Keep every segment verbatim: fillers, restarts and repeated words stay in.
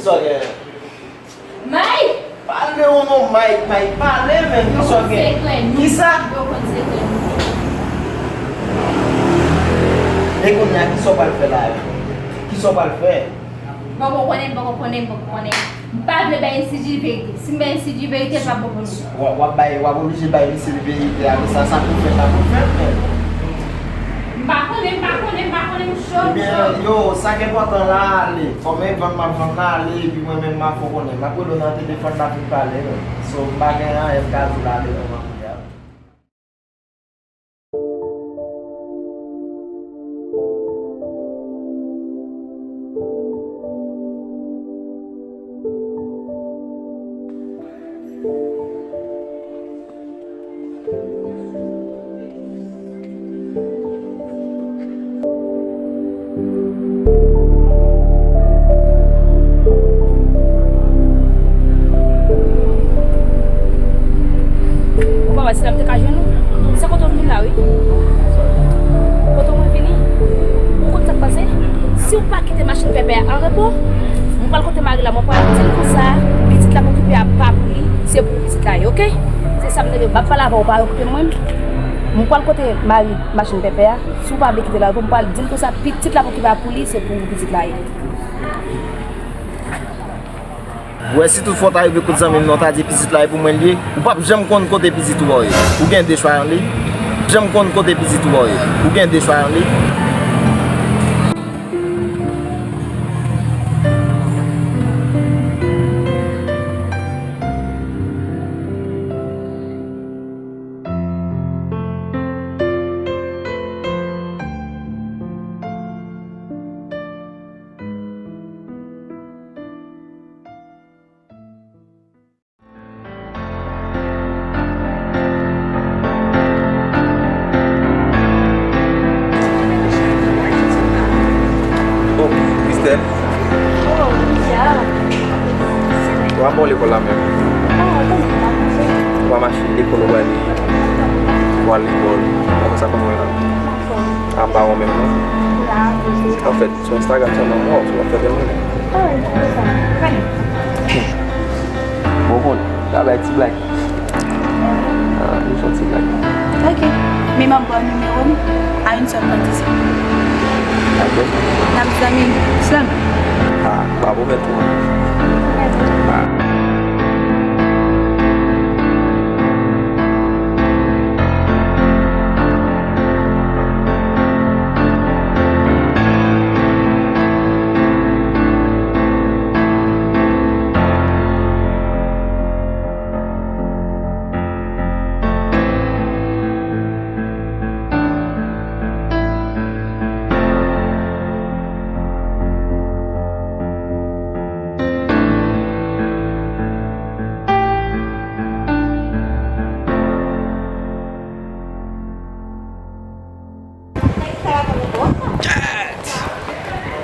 Sa w gen? Mike! Pale w non, Mike, Mike, pale, men, kisa w gen? Kisa? Yo konn sekrè nou. E kounye a, kisa w pral fè la? Kisa w pral fè? M poko konnen, m poko konnen, m poko konnen. M pa vle bay N C G verite. Si m bay N C G verite, l p ap bon pou nou. W ap, w ap bay, w ap oblije bay misye verite a, men sa, sa pou fèt la pou fèt, men. M pa konnen, m pa konnen, m pa konnen, m cho, m cho. Ebyen, yo, sa k enpòtan la, ale. Kòm e vann m ap vann la, ale, epi mwen menm, m a fè w konnen. M ap rele w nan telefòn, n a fin pale, men. So, m pa gen anyen m ka di w la, ale, non, m ap rele a. Ou pa wè se la m te ka jwenn ou? Se kote w vini la, wi. Kote w mwen vini? Ou konn sa k pase? Si w pa kite machin pèpè a an repo, mwen pral kote mari la, mwen pral di l konsa, pitit la m okipe a pa pou li, se pou pitit la ye, oke? Se sa m te gen, m ap pale avè w, pa okipe mwen. Mwen pral kote mari machin pèpè a, si w pa vle kite l an repo, mwen pral di l konsa, pitit la m okipe a pou li, se pou pitit la ye. Ou wè, si tout fwa w ta rive kot zanmi m nan, w ta di pitit la e pou mwen l ye, ou p ap janm konn kote pitit ou a ye. Ou gen de chwa an li. Janm konn kote pitit ou a ye. Ou gen de chwa an li. Oh, Christelle. Oh, Richard. Ou pa lekòl la menm? Ah, ou pa mache, lekòl ou prale. Ou al lekòl. Ou pa konn sa konn wè la. Apa ou menm non? Anfèt, sou Instagram sèlman m wè w, sou w ap fè bèl moun. Ah, wi, m konn sa. Bon, bon, sa bay ti blag. Ah, nou fè yon ti blag. Ok. Men m ap ba w nimewo m à une seule condition. Dakò. N ap zanmi sèlman. Ah, m pa pwomèt ou. Ah.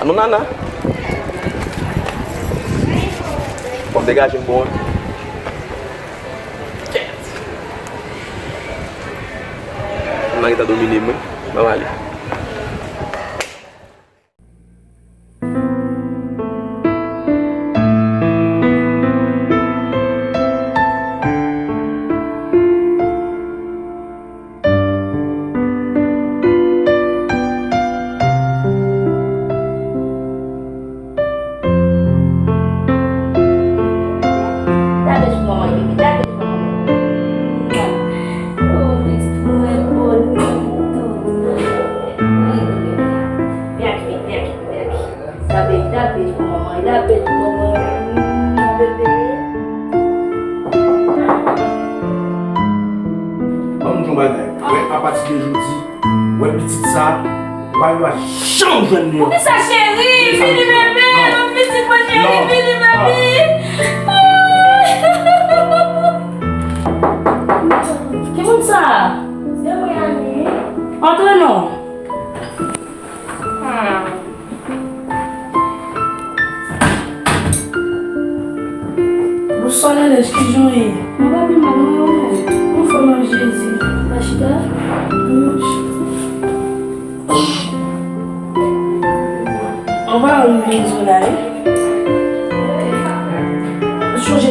Anou nana. Fò m degaje m bon. Nana ki ta domine mwen. Ban m ale. Tape sou manman, bebe, tape sou manman. Oh, pitit mwen, bon, tout. Vin, vin, vin. Vin ak, vin, vin ak, vin ak. Tape, tape pou manman, tape pou manman. Mm, bebe. Ban m di w yon bagay. Wè, apati de jodi, wè pitit sa, ou pa janm jwenn li ankò. Poukisa, cheri? Vini, bebe. Non, pitit mwen, cheri, vini, bebe. Ki moun sa? Se mwen, Annie. Antre non. Hmm. Bonswa, Nanèj, kijan w ye? Mwen pa pi mal, mwen, ou menm? Anfòm ak Jezi. Pa chita. Anba ou vin sou la, wi.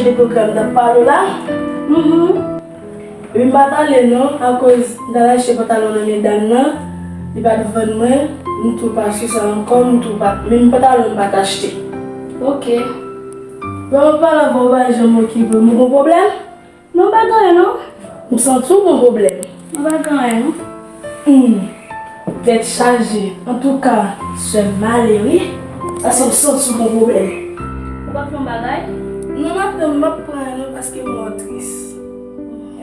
Chanje pwogram n ap pale w la. Mhm. Epi m pa t ale non, akoz m t al achte pantalon nan men dam nan, li pa t vann mwen, m tou pa sou sa ankò, m tou pa, menm pantalon m pa t achte. Ok. Lè w ap pale avè w, w pa janm okipe m, ou gon pwoblèm? Non, m pa gen anyen non. M santi w gon pwoblèm. Mwen pa gen anyen non. Hmm. Tèt chaje. Antouka, sè m m ale wi. Paske m santi w gon pwoblèm. Ou p ap fè yon bagay? Non, madanm, m p ap pran anyen non, paske m wè w tris.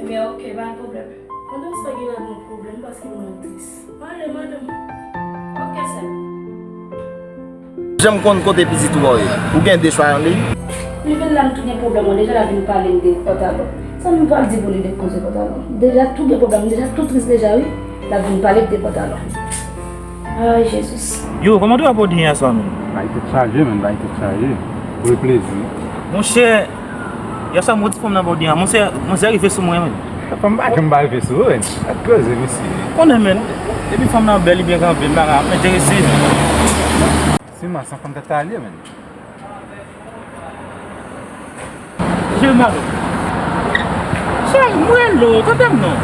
Ebyen, ok, pa gen pwoblèm. Madanm, sa gen ladan yon pwoblèm, paske m wè w tris. Ale, madanm. Ok, sè m. Jan m konn kote pitit ou a ye. Ou gen de chwa nan li? Li vin la, m tou gen pwoblèm, mwen deja l ap vin pale m de pantalon. Sa m pral di pou li de koze pantalon? Deja tou gen pwoblèm, m deja tou tris deja, wi. L ap vin pale m de pantalon. Ay, Jezi. Yo, kòman tou ap odi yè swa menm? Bay tèt chaje, menm, bay tèt chaje. Pou plezi. Monchè, yè swa m wè ti fanm nan bò di a. Monchè, monchè rive sou mwen, menm. Fanm pa janm pa rive sou ou, menm. Ak koze, mesye. Konnen, menm. Depi fanm nan bèl, li byen kanpe, m pa ka ap enterese. Si m a san fanm tèt talye, menm. Jil Malo. Cheri, m rele w, tande m non.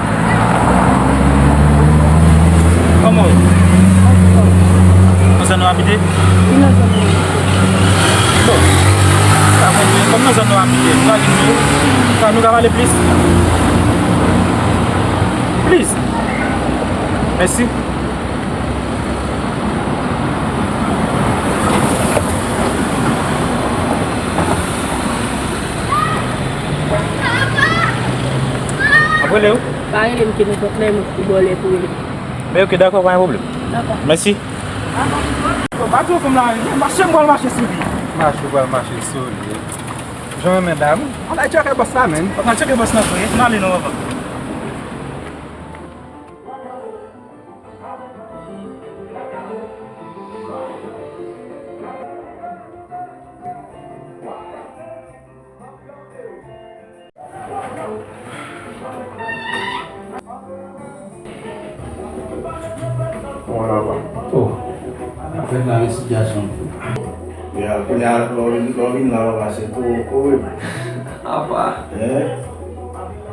Kòman w ye? Nan zòn nou abite? Wi, nan zòn nou. Bon. Sa fè byen, kòm nan zòn nou abite, nou ka gen nimewo? Sa nou ka pale plis? Plis? Mèsi. Ap rele w? Pa rele m, ke nenpòt lè, mwen pi bò lè pou rele. Men ok, dakò, pa gen pwoblèm. Dakò. Mèsi. Yo, pa twò fanm la, mache m pral mache sou li. Mache w pral mache sou li. Jan renmen dam. Ann al tcheke bòs la, menm. Ann al tcheke bòs la vre. N ale non, papa. Kòman la va? Oh, afè la, men sitiyasyon. Ya, kounye a, lè w vin, lè w vin la, papa, se ko-, kore. Apa. Hein?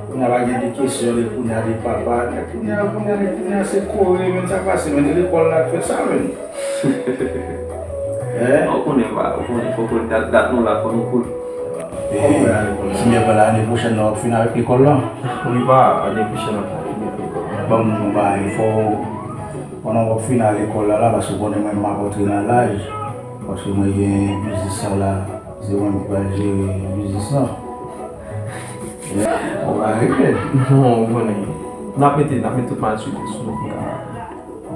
Kounye a pa gen de kesyon de kounye a de papa. Nèg kounye a, kounye a, nèg kounye a se kore, men sa k pase, men lekòl la k fè sa, men. Hein? Ou konnen pa, ou konnen, fòk dat, dat nou la, fò nou kouri. Eh, si byen pa la, ane pwochèn nan w ap fin avèk lekòl la? Wi, pa, ane pwochèn nan w ap fin avèk lekòl la. Ban m di w yon bagay, fò w, pandan w ap fin avèk lekòl la, la, paske w konnen mwen m ap antre nan laj, paske mwen gen biznis sa la, se mwen ki pral jere biznis la. Ou pa regle? Non, ou konnen. N ap mete, n ap mete tout malsite sou nou pou n ka.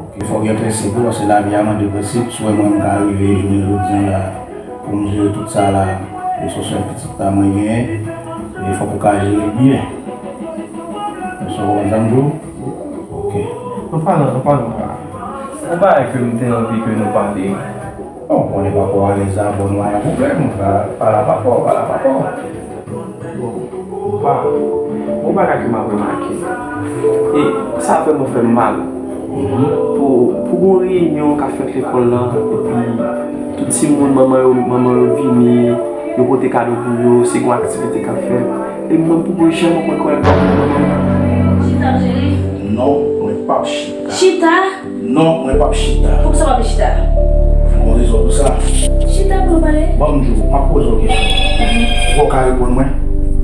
Ok, fò w gen prensip wi, paske lavi a mande prensip. Si w wè mwen m ka rive jounen jodi a la pou m jere tout sa la, e se sèl pitit la mwen genyen, e fòk ou ka jere l byen. Èske w konprann sa m di w? Ok. An palan, an palan, yon bagay ke m te anvi ke nou pale. Bon, konnen papa w alèz avè w, nou pa gen pwoblèm, pa, pale a papa w, pale a papa w. Bon, pa, yon bagay ke m ap remake, e sa vrèman fè m mal. Pou, pou yon reyinyon k ap fèt lekòl la, epi tout timoun, manman yo, manman yo vini, yo pote kado pou yo, se yon aktivite k ap fèt. E mwen, pou mwen, janm mwen kwè nan manman. Chita, cheri. Non, mwen p ap chita. Chita. Non, mwen p ap chita. Poukisa w pa vle chita? M gen rezon pou sa. Chita pou nou pale. Ban m di w, m ap poze w kesyon. Ou ka reponn mwen?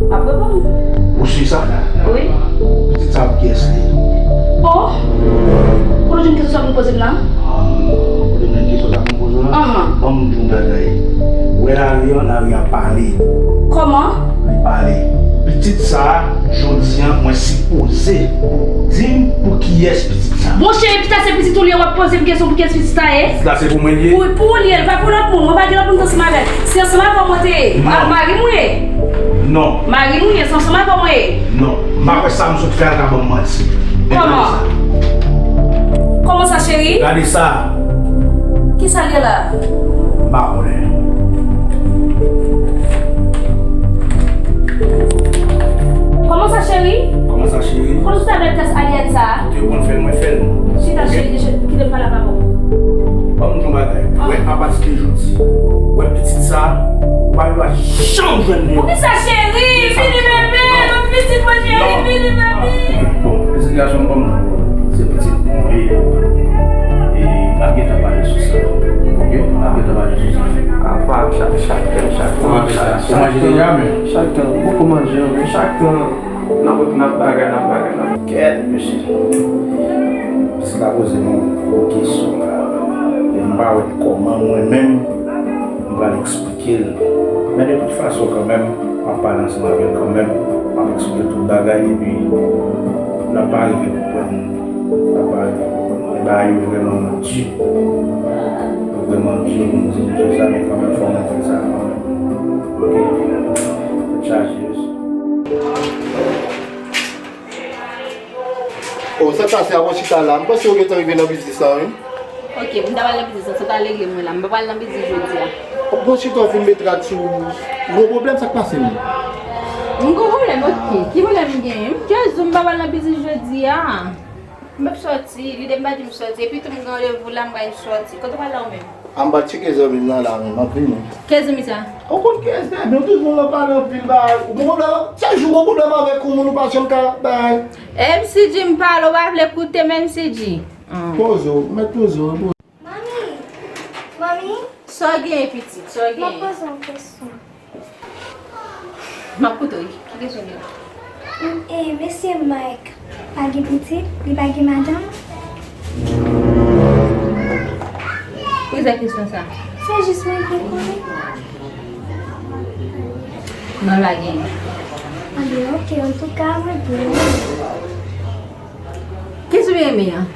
M ap reponn. Ou si sa? Wi. Pitit sa pou kiyès li ye? Oh! Kote w jwenn kesyon sa pou w poze m la? Ah, kote w jwenn kesyon sa pou m poze w la? Ahan. Ban m di w yon bagay. Ou wè lari an, lari an pale. Kòman? Li pale. Pitit sa a, jodi a, mwen sipoze pou di m pou kiyès pitit sa. Monchè, pitit sa se pitit ou li ye, w ap poze m kesyon pou kiyès pitit sa ye? Pitit la se pou mwen li ye. Wi, pou ou li ye, li pa pou lòt moun. Mwen pa gen lòt moun ansanm avè l. Se ansanm avè w mwen te ye. Non. Ak mari m ou ye? Non. Mari m ou ye, se ansanm avè w mwen ye? Non. M pa kwè sa m sot fè a ka ban m manti. Kòman? Kòman sa, cheri? Gade sa. Kisa l ye la? M pa konnen. Kòman sa, cheri? Kòman sa, cheri? Kote w sot avèk tès alyèn sa a? Ke w konn fè l, mwen fè l. Chita, cheri, kite m pale ak papa w. Ban m di w yon bagay. Wè, apati de jodi, wè pitit sa, ou pa dwe janm jwenn li ankò. Poukisa, cheri? Chak tan, chak tan, chak tan. Ou manje deja, men? Chak tan, ou poko manje, men chak tan, n ap, n ap bagay, n ap bagay, n ap. Kèt, mesye. Paske la poze m yon kesyon la. E m pa wè kòman mwen menm, m pral eksplike l. Men de tout fason, kanmenm, m ap pale ansanm avè l kanmenm. M ap eksplike tout bagay, epi n ap pa rive konprann. N ap pa rive konprann. Men bagay yo vrèman di. Yo vrèman di, pou m di misye sa, men kanmenm, fò mwen di l sa kanmenm. Oke? Tèt chaje, mesye. Oh, sa k pase a, bon, chita la. M panse ou gentan rive nan biznis la, wi. Ok, m ta pral nan biznis la, sa ta regle mwen la. M pa pral nan biznis jodi a. Bon, chita, w fin met rad sou ou. Gwo pwoblèm, sa k pase, menm? M gwo pwoblèm, ok. Ki pwoblèm m genyen? M just di w m pa pral nan biznis jodi a. M p ap sòti, lide m pa di m sòti. Epi tou m gen randevou la, m pral sòti. Kote w pral la ou menm? A, m pral tcheke zanmi m nan la, menm, m ap vini. Ki zanmi sa? Ou konn kiyès, bebe, ou toujou nan pale anpil bagay. Ou gon pwoblèm, chak jou gon pwoblèm avèk yon moun, ou pa janm ka bay. M C G, m pale, ou pa vle koute m, M C G. Poze w, mèt poze w, poze w. Manmi! Manmi! Sa w genyen, pitit? Sa w genyen? M ap poze yon kesyon. M ap koute w, wi. Ki kesyon w gen? E, mesye Mike pa gen pitit? Li pa gen madanm? Poze kesyon sa. Se jis mwen ki konnen. Non, l pa genyen. Anben, ok, antouka, mwen pou. Kiyès ou renmen an?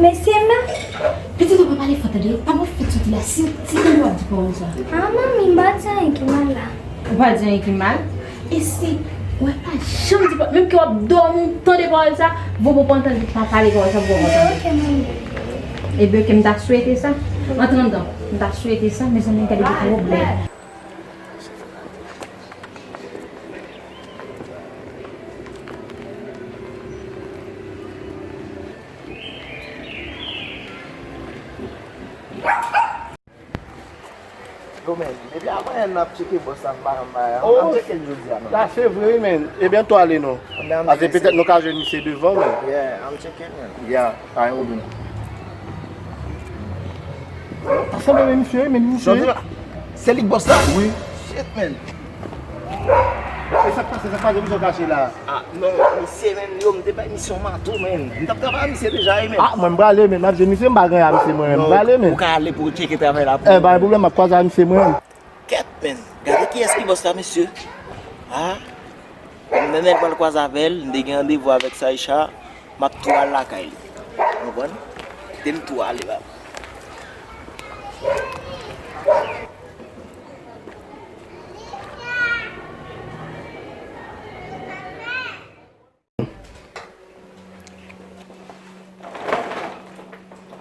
Mesye m nan. Pitit, ou pa pale fò, tande. Pa bon fèt soti la. Si, si tande w ap di pawòl sa. A, manmi, m pa di anyen ki mal la. Ou pa di anyen ki mal? E si, wè, pa janm di pawòl. Menm ke w ap dòmi, ou tande pawòl sa, vo pou w pa antann li, pa pale pawòl sa, vo pou w pa antann li. Ok, manmi. Ebyen, ok, m ta swete sa. Antre anndan. M ta swete sa, mezanmi, gade ki pwoblèm. Yo, men, depi avan yè n ap tcheke bòs la, m pa janm bay. N ap tcheke l jodi a, non. Sa se vre, wi, men. E byento ale, non. Paske petèt nou ka jwenn misye devan, men. Yeah, I'm checking, man. Yeah, pa gen pwoblèm. Sa sanble men misye, men misye. Jodi a, se li k bòs la? Wi. Shit, man. E sa k pase, sa k pase, misye kache la? A, non, misye, men, yo, m te bay misye yon mato, men. M t ap travay a misye deja, wi, men. A, mwen, m prale, men. M ap jwenn misye, m pa gen a misye, mwen, m prale, men. Ou ka ale pou w tcheke travay la pou ou. E, pa gen pwoblèm, m ap kwaze a misye, mwen. Kèt, men. Gade kiyès ki bòs la, mesye. A. Nènè pral kwaze avè l, m te gen randevou avèk Saïcha, m ap tou al lakay li. Ou konprann? Kite m tou ale, bab.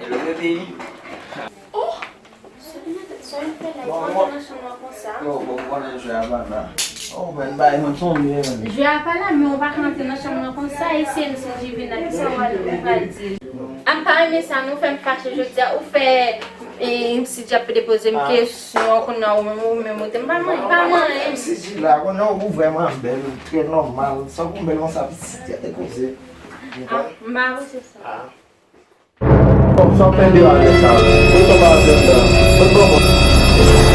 Hello, baby. Oh! Sa w ap fè la? Ou antre nan chanm nan konsa? Yo, bon, ou konnen jwè a pa la. Oh, men, bay, mwen, son vye, men. Jwè a pa la, men ou pa ka antre nan chanm nan konsa, e si M C G vin la, kisa w pral, ou pral di l? A, m pa renmen sa, non, ou fè m fache jodi a, ou fè, e, M C G ap depoze m kesyon, kounye a ou menm, ou menm, ou te, m pa manyen, pa manyen. M C G la, kounye a ou vrèman bèl, trè nòmal, sa w konn bèl konsa, pitit, tèt e koze. A, m pa apresye sa. Bon, sa w fè de avèk sa? Mwen tonbe avèk la. Mwen pran mwen.